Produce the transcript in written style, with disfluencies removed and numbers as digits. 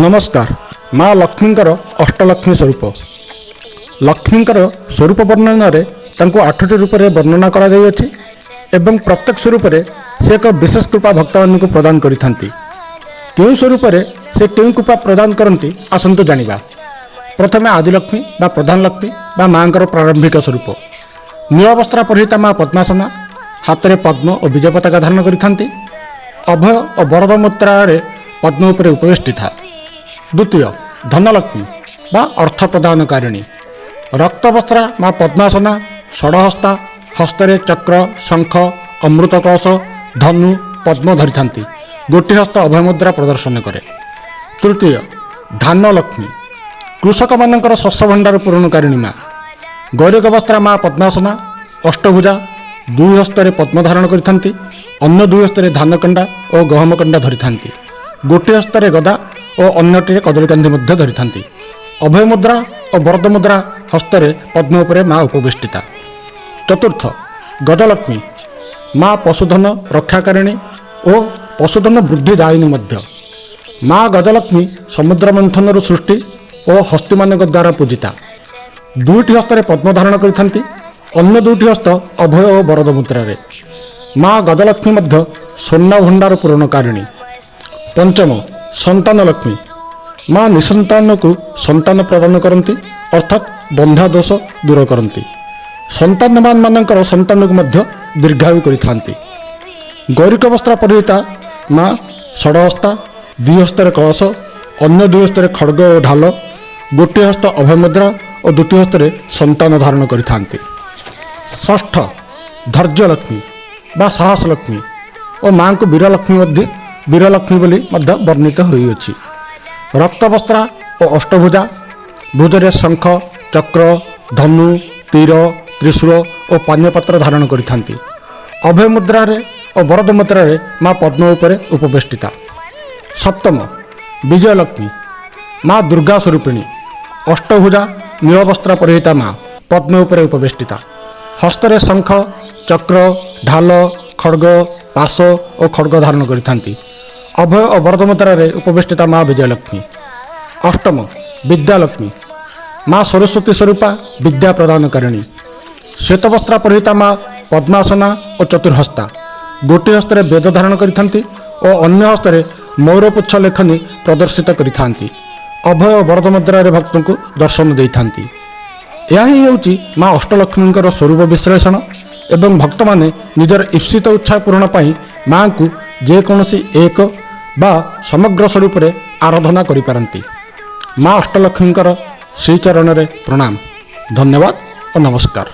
ନମସ୍କାର। ମା ଲକ୍ଷ୍ମୀଙ୍କର ଅଷ୍ଟଲକ୍ଷ୍ମୀ ସ୍ୱରୂପ। ଲକ୍ଷ୍ମୀଙ୍କର ସ୍ୱରୂପ ବର୍ଣ୍ଣନାରେ ତାଙ୍କୁ ଆଠଟି ରୂପରେ ବର୍ଣ୍ଣନା କରାଯାଇଅଛି ଏବଂ ପ୍ରତ୍ୟେକ ସ୍ୱରୂପରେ ସେ ଏକ ବିଶେଷ କୃପା ଭକ୍ତମାନଙ୍କୁ ପ୍ରଦାନ କରିଥାନ୍ତି। କେଉଁ ସ୍ୱରୂପରେ ସେ କେଉଁ କୃପା ପ୍ରଦାନ କରନ୍ତି, ଆସନ୍ତୁ ଜାଣିବା। ପ୍ରଥମେ ଆଦିଲକ୍ଷ୍ମୀ ବା ପ୍ରଧାନ ଲକ୍ଷ୍ମୀ ବା ମାଙ୍କର ପ୍ରାରମ୍ଭିକ ସ୍ୱରୂପ। ନୀଳବସ୍ତ୍ର ପରିହିତା ମା ପଦ୍ମାସନା, ହାତରେ ପଦ୍ମ ଓ ବିଜୟ ପତାକା ଧାରଣ କରିଥାନ୍ତି। ଅଭୟ ଓ ବରଦ ମୁଦ୍ରାରେ ପଦ୍ମ ଉପରେ ଉପବେଷ୍ଟିତା। ଦ୍ୱିତୀୟ ଧନଲକ୍ଷ୍ମୀ ବା ଅର୍ଥ ପ୍ରଦାନକାରିଣୀ। ରକ୍ତବସ୍ତ୍ରା ମା ପଦ୍ମାସନା, ଷଡ଼ହସ୍ତା, ହସ୍ତରେ ଚକ୍ର, ଶଙ୍ଖ, ଅମୃତ କଳସ, ଧନୁ, ପଦ୍ମ ଧରିଥାନ୍ତି। ଗୋଟିଏ ହସ୍ତ ଅଭୟମୁଦ୍ରା ପ୍ରଦର୍ଶନ କରେ। ତୃତୀୟ ଧାନଲକ୍ଷ୍ମୀ, କୃଷକମାନଙ୍କର ଶସ୍ୟ ଭଣ୍ଡାର ପୂରଣକାରିଣୀ ମା। ଗୈରିକ ବସ୍ତ୍ରା ମା ପଦ୍ମାସନା, ଅଷ୍ଟଭୁଜା, ଦୁଇ ହସ୍ତରେ ପଦ୍ମ ଧାରଣ କରିଥାନ୍ତି, ଅନ୍ୟ ଦୁଇ ହସ୍ତରେ ଧାନକଣ୍ଡା ଓ ଗହମ କଣ୍ଡା ଧରିଥାନ୍ତି। ଗୋଟିଏ ହସ୍ତରେ ଗଦା ଓ ଅନ୍ୟଟିରେ କଦଳୀକାନ୍ଧି ମଧ୍ୟ ଧରିଥାନ୍ତି। ଅଭୟ ମୁଦ୍ରା ଓ ବରଦ ମୁଦ୍ରା ହସ୍ତରେ ପଦ୍ମ ଉପରେ ମା ଉପବେଷ୍ଟିତା। ଚତୁର୍ଥ ଗଜଲକ୍ଷ୍ମୀ, ମା ପଶୁଧନ ରକ୍ଷାକାରିଣୀ ଓ ପଶୁଧନ ବୃଦ୍ଧିଦାୟିନୀ ମଧ୍ୟ। ମା ଗଜଲକ୍ଷ୍ମୀ ସମୁଦ୍ର ମନ୍ଥନରୁ ସୃଷ୍ଟି ଓ ହସ୍ତୀମାନଙ୍କ ଦ୍ୱାରା ପୂଜିତା। ଦୁଇଟି ହସ୍ତରେ ପଦ୍ମ ଧାରଣ କରିଥାନ୍ତି, ଅନ୍ୟ ଦୁଇଟି ହସ୍ତ ଅଭୟ ଓ ବରଦ ମୁଦ୍ରାରେ। ମା ଗଜଲକ୍ଷ୍ମୀ ମଧ୍ୟ ସ୍ୱର୍ଣ୍ଣ ଭଣ୍ଡାର ପୂରଣକାରିଣୀ। ପଞ୍ଚମ ସନ୍ତାନ ଲକ୍ଷ୍ମୀ, ମା ନିସନ୍ତାନକୁ ସନ୍ତାନ ପ୍ରଦାନ କରନ୍ତି, ଅର୍ଥାତ୍ ବନ୍ଧ୍ୟା ଦୋଷ ଦୂର କରନ୍ତି। ସନ୍ତାନବାନମାନଙ୍କର ସନ୍ତାନକୁ ମଧ୍ୟ ଦୀର୍ଘାୟୁ କରିଥାନ୍ତି। ଗୈରିକ ବସ୍ତ୍ର ପରିହିତା ମା ଷଡ଼ହସ୍ତା, ଦୁଇ ହସ୍ତରେ କଳସ, ଅନ୍ୟ ଦୁଇ ହସ୍ତରେ ଖଡ଼ଗ ଓ ଢାଲ, ଗୋଟିଏ ହସ୍ତ ଅଭୟମୁଦ୍ରା ଓ ଦ୍ୱିତୀୟ ହସ୍ତରେ ସନ୍ତାନ ଧାରଣ କରିଥାନ୍ତି। ଷଷ୍ଠ ଧୈର୍ଯ୍ୟଲକ୍ଷ୍ମୀ ବା ସାହସ ଲକ୍ଷ୍ମୀ ଓ ମାଙ୍କୁ ବୀରଲକ୍ଷ୍ମୀ ମଧ୍ୟ, ବୀରଲକ୍ଷ୍ମୀ ବୋଲି ମଧ୍ୟ ବର୍ଣ୍ଣିତ ହୋଇଅଛି। ରକ୍ତବସ୍ତ୍ରା ଓ ଅଷ୍ଟଭୁଜା, ଭୁଜରେ ଶଙ୍ଖ, ଚକ୍ର, ଧନୁ, ତୀର, ତ୍ରିଶୂଳ ଓ ପାନୀୟପାତ୍ର ଧାରଣ କରିଥାନ୍ତି। ଅଭୟ ମୁଦ୍ରାରେ ଓ ବରଦ ମୁଦ୍ରାରେ ମା ପଦ୍ମ ଉପରେ ଉପବେଷ୍ଟିତା। ସପ୍ତମ ବିଜୟଲକ୍ଷ୍ମୀ, ମା ଦୁର୍ଗା ସ୍ୱରୂପିଣୀ, ଅଷ୍ଟଭୁଜା, ନୀଳବସ୍ତ୍ର ପରିହିତା ମା ପଦ୍ମ ଉପରେ ଉପବେଷ୍ଟିତା। ହସ୍ତରେ ଶଙ୍ଖ, ଚକ୍ର, ଢାଲ, ଖଡ଼ଗ, ପାଶ ଓ ଖଡ଼ଗ ଧାରଣ କରିଥାନ୍ତି। ଅଭୟ ଓ ବରଦ ମୁଦ୍ରାରେ ଉପବେଷ୍ଟିତା ମା ବିଜୟଲକ୍ଷ୍ମୀ। ଅଷ୍ଟମ ବିଦ୍ୟାଲକ୍ଷ୍ମୀ, ମା ସରସ୍ୱତୀ ସ୍ୱରୂପା, ବିଦ୍ୟା ପ୍ରଦାନକାରିଣୀ। ଶ୍ୱେତବସ୍ତ୍ରା ପରିହିତା ମା ପଦ୍ମାସନା ଓ ଚତୁର୍ହସ୍ତା, ଗୋଟିଏ ହସ୍ତରେ ବେଦ ଧାରଣ କରିଥାନ୍ତି ଓ ଅନ୍ୟ ହସ୍ତରେ ମୟୂରପୁଚ୍ଛ ଲେଖନୀ ପ୍ରଦର୍ଶିତ କରିଥାନ୍ତି। ଅଭୟ ଓ ବରଦ ମୁଦ୍ରାରେ ଭକ୍ତଙ୍କୁ ଦର୍ଶନ ଦେଇଥାନ୍ତି। ଏହା ହିଁ ହେଉଛି ମା ଅଷ୍ଟଲକ୍ଷ୍ମୀଙ୍କର ସ୍ୱରୂପ ବିଶ୍ଳେଷଣ ଏବଂ ଭକ୍ତମାନେ ନିଜର ଇପ୍ସିତ ଇଚ୍ଛା ପୂରଣ ପାଇଁ ମାଙ୍କୁ ଯେକୌଣସି ଏକ ବା ସମଗ୍ର ସ୍ୱରୂପରେ ଆରାଧନା କରିପାରନ୍ତି। ମା ଅଷ୍ଟଲକ୍ଷ୍ମୀଙ୍କର ଶ୍ରୀଚରଣରେ ପ୍ରଣାମ, ଧନ୍ୟବାଦ ଓ ନମସ୍କାର।